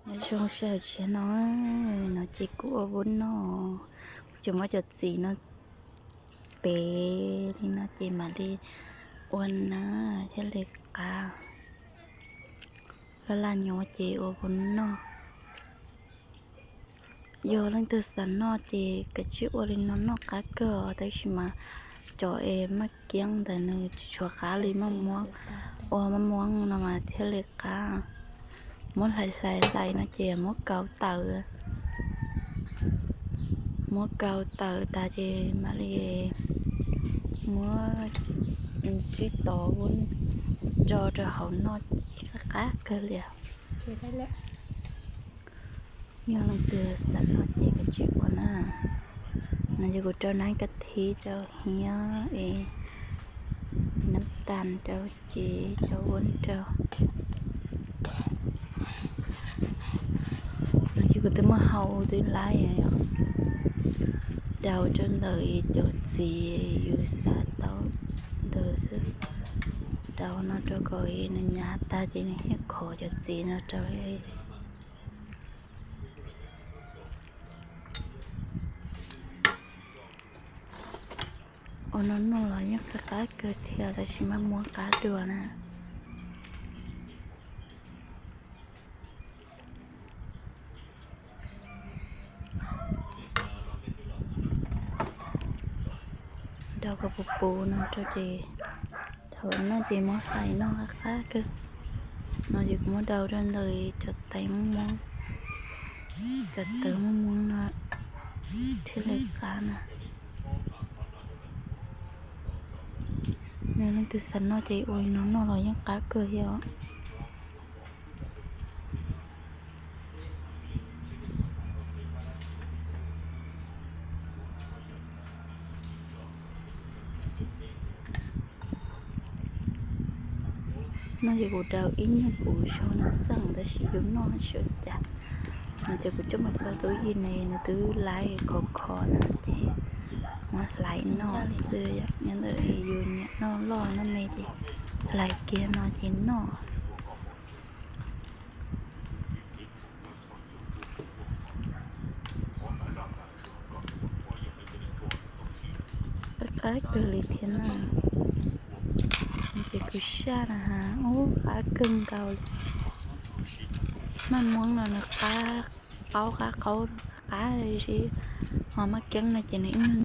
Nyob zoo sawv daws tshiab no, no ces kuv ua vuab noj, kuv tseem muab cov txiv no tev li no ces mam li ua na thiaj li qab. Laj laj nyob ces ua vuab noj. Yog leej twg xav noj ces kav tsij ua li no noj qab kawg os, tab sis mas cov es maj kiab ntawd nws tsis tshua qab li, maj muab, ua maj muab no mas thiaj li qab. Muab hlais hlais hlais no ces muab kaus tawm, muab kaus tawm tas ces mam li muab sib tov ua nrog rau hauv noj ces qab qab kawg li. Yog leej twg xav noj ces kav tsij ua na. No ces kuv rau nab kab thib rau thiab es nab tas rau ces cov vuab rau. No ces kuv twb muab hau twb laib, rau rau ntawm cov txiv yus xav tau ntawd xwb. Rau no rau kom nws nyab tag ces nws thiaj khov cov txiv no rau. Ua no noj los yeej qab qab kawg thiab tab sis maj muab qab dua na. Rau kom puv puv no rau ces thaum noj ces muab hlais noj qab qab kawg. No ces kuv muab rau rau ntawm cov teev muab, cov teev muab muab no thiaj li qab na. Yog leej twg xav noj ces ua li no noj los yeej qab kawg thiab os. No ces kuv daus ib nyuag puv zog no txeej tab sis yus noj tsis ua cas. No ces kuv coj mus txog tub yim ne nws twb laib khov kho no ces muab hlais noj xwb yom. Nyob ntawm yus nyiam noj loj noj me ces hlais kiag no ces noj. Qab qab kawg li thiab na. Ces kuv saj na has, ub, qab kawg nkaus li. Maj muab no nws qab qaub qab qaub, qab li, ho maj keeb no ces nws ib